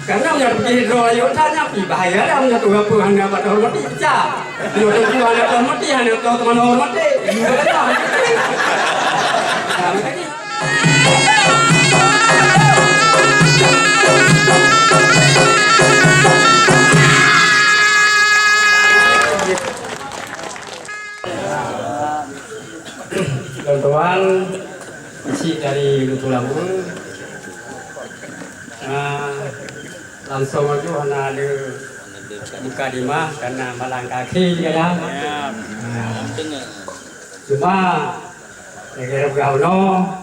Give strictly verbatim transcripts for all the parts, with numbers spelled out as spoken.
Karena meunyoe pike droe ayeueng that nyan pih bahaya dah, meunyoe tuha peue hana pat hormati, pecah. Meunyoe tuha hana hormati, hana tuha teuma hormati. Nah, makanya Lôn tuan, isi dari Lutulama. Ah, langsung aju hana ada mukadimah karena malang kaki je lah. Ah. Cuma, lagèe peugah unoe,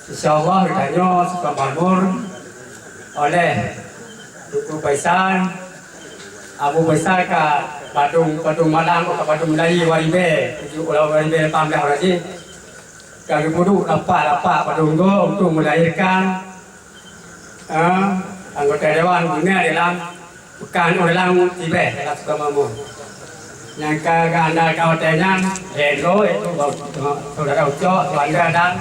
Insya Allah geutanyoe sukon makmur oleh Teungku Faisal, Abu Faisal ka padum, padum malam, ka padum meulayi dua ribèe tujoh, dua ribèe lapan belas uroe jih. Ka geupeuduek lapak-lapak padum goe untuk melahirkan Ah, anggota dewan guna dalam pekan ureueng tibeh dalam Sukamakmur. Nyang ka geuandalkan watèe nyan, lhèe droe, yaitu saudara Ucok, Suandra dan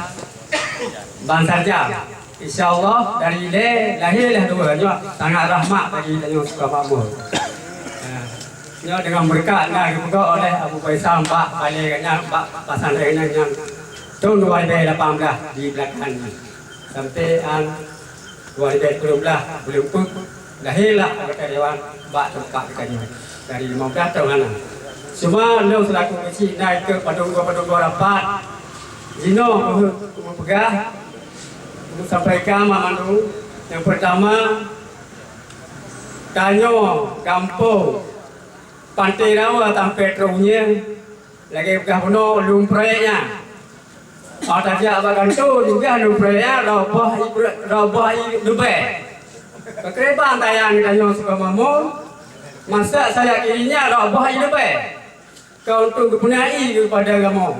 Ban Sarja. Insya Allah dari lhèe lahé lhèe dua nyoe sangat rahmat bagi tanyoe Sukamakmur. Ah, nyoe dengan berkat na geupeugah oleh Abu Faisal bak balè nyan, bak pasantren nyan, nyan thôn dua ribèe lapan belas di belakang nyan. Sampoe an dua ribèe sikureueng blah buleuen peuet, lahé lah anggota dewan bak teumpat geutanyoe dari limong blah thôn hana. Cuma lôn seulaku keuchik na ikot padum goe, padum goe rapat jinoe keuheueh kupeugah, kusampaikan banmandum. Nyang peurtama, tanyoe gampông Panté Rawa sampoe Trok Unyeu, lagèe peugah bunoe lôn proyek nyan. Óh tajak bak kantô, peugah lôn proyek nyan roh boh ié, roh boh ié leubeh. Pakriban tayang tanyoe Sukamakmur, masak sayap kiri nyan roh boh ié leubeh. Ka untuk geupeuna ié keupada kamoe.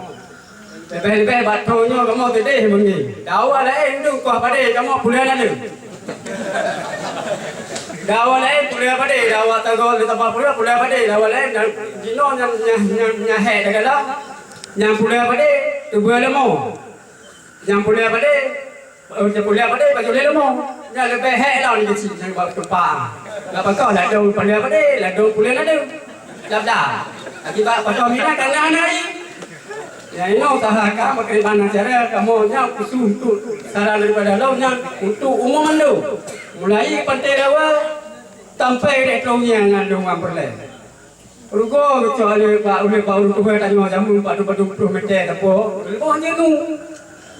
Leubeh-leubeh bak thôn nyoe kamoe teudeh meungi. Dawa laén dum kuah padé kamoe pulan ade. Dawa laén pulan padé, dawa tagoe di teumpat pulan, pulan padé, dawa laén dan jinoe nyang, nyang, nyang, nyang hék dalam. Nyang pulan padé, tubeue leumô. Nyang pulan padé, Oh, nyang pulan padé baju lé leumô. Nyan leubeh hék lom di keuchik nyan bak tupa. Bak pakoe ladôm pulan padé, ladôm pulan ladôm. Bla-bla. Akibat pakoe mina kana hana ié. Nyang inoe usaha ka pakriban acara kamoe nyan khusus untuk saran daripada lôn nyan untuk umum mandum. Mulai Panté Rawa sampai di Trok Unyeu nyan lôn peureulèe. Rugoe geucok lé bak ulèe bak ureueng tuha tanyoe jameun bak dua ploh mètè teupok. Leuboh nyeunu.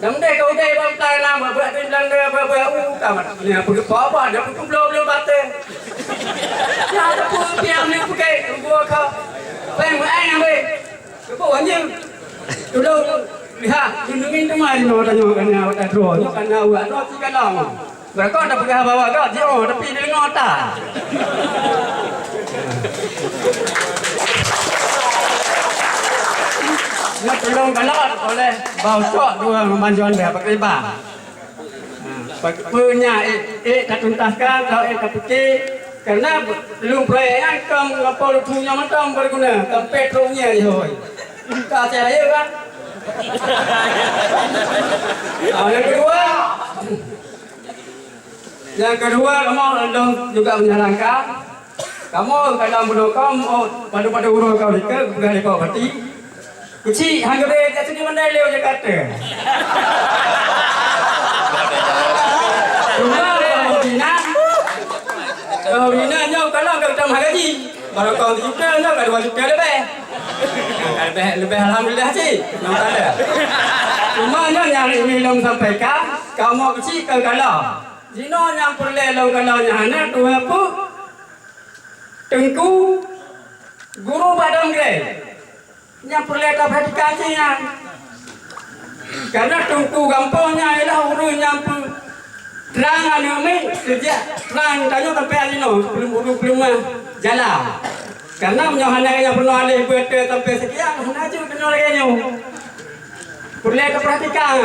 Dan meunan ka udép bak plan na bak beurak dum Beulanda bak beurak u ka mat. Nyan peugeupa apa dah peutu bloe-bloe batèe. Nyan teupeu piang nyoe peuké rugoe ka. Péng meu'en ambé. Leuboh nyeunu. Tulông lihat, dindingin teuma jinoe tanyoe kana awak droe. Nyoe kana awak droe tiga lama. Beurakot tapeugah bahwa gob jiôh, tapi deungoe that. Nyoe tulông kalon oleh Bah Ucok dua manjon dah pakriban. Ha, peue nyan ék, ék tatuntaskan, tau ék tapike, karena lôn proyek nyan kon lapor lôn nyoe mantong beuguna, sampoe Trok Unyeu jih hôi. Ka até rayeuk kan? Ha, nyang keudua, Nyang keudua, kamoe lôn juga menyarankan, kamoe ka lôn bunoe kamoe, oh, padum-padum uroe kamoe likot, peugah lé Pak Bupati, keuchik han geubri jak sini mandai lé Jakarta. Cuma kamoe binan, kamoe binan nyoe ka lôn ka tamah gaji. Barokong sijuta nyoe ka dua juta leubeh. Ka leubeh, leubeh alhamdulillah cit. Nyang ka ada. Cuma nyoe nyang ingin lôn sampaikan, kamoe keuchik keu kalon. Jinoe nyang peureulèe lôn kalon nyan hana tuha peue. Teungku, guru bak dong grade. Nyang peureulèe tapeurhatikan cit nyan. Karena teungku gampông nyan ialah ureueng nyang peu-, trang aneuk miet, sejak trang tanyoe sampai hari nyoe, belum ureueng peuleumah jalan. Karena meunyoe hana nyang peunoh alèh beutôi sampai sekian, hana jeuet keunoe lagèe nyoe. Peureulèe tapeurhatikan.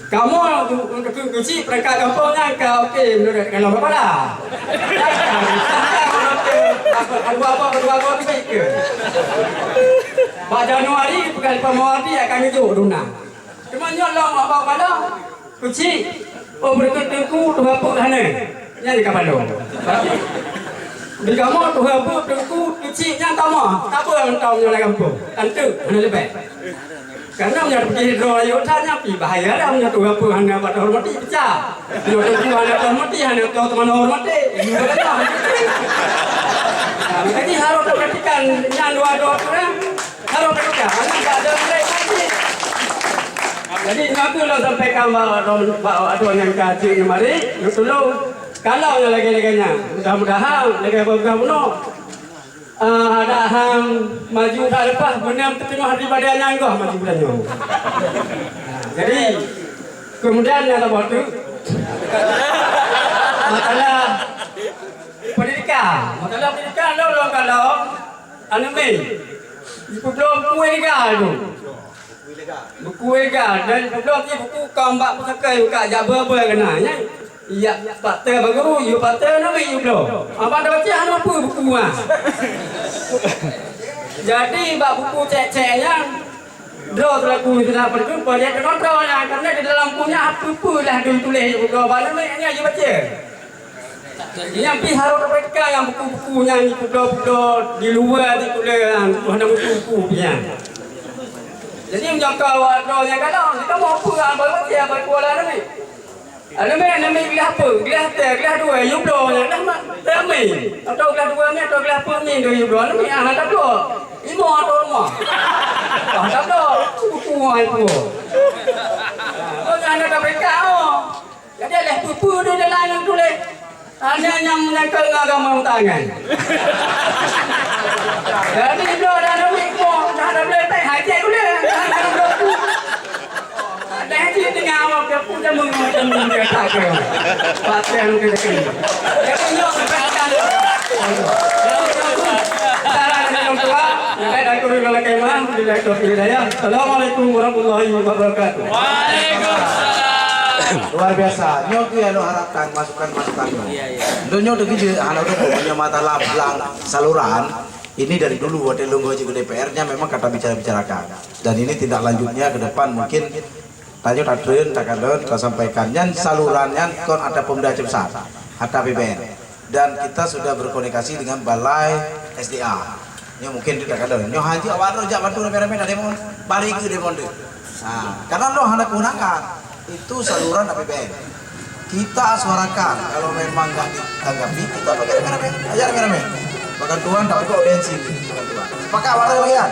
Kamoe untuk keuchik peurangkat gampông nyan ka oke menurut kalau kepala. Kedua apa, kedua apa tu baik ke? Bak Januari peugah lipah mawati akan ngejok duna. Cuma nyoe lom abang kepala keuchik. Oh, beureukat teungku tuha peuet hana. Nyan ka padong. Di kamoe tuha peuet teungku keuchik nyan tamah. Ka peue mantong nyoe lam gampông. Kan teuk hana leubeh. Karena meunyoe pike droe ayo that nyan pi bahaya dah meunyoe tuha peuet hana bak hormati pecah. Meunyoe teungku hana hormati, hana tho teuma hormati. Nah, makanya harus perhatikan nyan dua-dua orang. Harôh teuka, aneuk bak deuh lé cit. Jadi, nyoe kheueh lôn sampaikan bak, bak, bak droe nyang ka cit nyoe mari, neutulông. Kalau nyang lagèe-lagèe nyan, mudah-mudahan lagèe peugah bunoe, eh, adak han maju that leupah, beuneueng teuteumèe daripada nyan goh maju bulan nyoe. Jadi, kemudian nyang saboh teuk, masalah pendidikan. Masalah pendidikan, lôn, lôn kalon, Aneuk miet, jipeubloe buku ilegal tu. Buku ilegal, dan jipeubloe pih buku kong bak pusaka, buka jak beu-beu keunan, nyan. Ijak patéh bak guru, yue patéh aneuk miet yue bloe. Abang dah baca hana peue buku nyan. Jadi, bak buku cèk-cèk nyan, droe seulaku insan peureutumpok, dia teukontrol nyan, karena di dalam buku nyan peue-peue lah dituléh, yue bloe bak aneuk miet nyan, yue baca. Nyang pih harôh tapeurhatikan nyang buku-buku nyang jipubloe-publoe di luwa sikula nyan, hana buku-buku pih nyan. Jadi, meunyoe ka awak droe nyang galak, kamoe peue haba baca, haba kuala nyoe. Aneuk miet, aneuk miet glah peuet, glah teu, glah dua, yue bloe nyan dah mak, teu mi. Atau glah dua mi, atau glah peuet mi, dua yue bloe, aneuk miet hana tabloe. Imo atau rumoh. Wah, tabloe, buku ai pun. Oh, hana tapeurhatikan, oh. Jadi, lheuh peue-peue di dalam nyang tuléh. Hanya nyang meunangkeueng agama tangan. Jadi, bloe dan duit mo, dah ada boleh tai haji boleh. Ada haji tengah awak ke pun dah mengajar ke tak ke. Pasal ke sini. Jadi, nyok saran dari orang tua, saya dah turun kalau kemah, bila itu hidayah. Assalamualaikum warahmatullahi wabarakatuh. Waalaikumsalam. Luar biasa. Nyoe tu yang lo harapkan masukan-masukan nyoe. Iya, iya. Untuk nyoe tu kerja, hana untuk punya mata lablang saluran. Ini dari dulu waktu lo ngaji ke D P R-nya memang kata bicara-bicarakan. Dan ini tindak lanjutnya ke depan mungkin tanya tatreun, takalon, tasampaikan. Nyan saluran nyan kon ada pemuda cebesar, ada A P B N. Dan kita sudah berkomunikasi dengan balai S D A. Nyoe mungkin tidak ada. Nyoe haji awak tu jak bantu ramai-ramai dah demo. Bari ke demo tu. Ha, karena lo hana kewenangan. Itu saluran A P B N. Kita suarakan. Kalau memang nggak ditanggapi, kita pakai ramai-ramai. Aja ramai-ramai. Bahkan Tuhan tak buka audiensi. Sepakat warga bagian.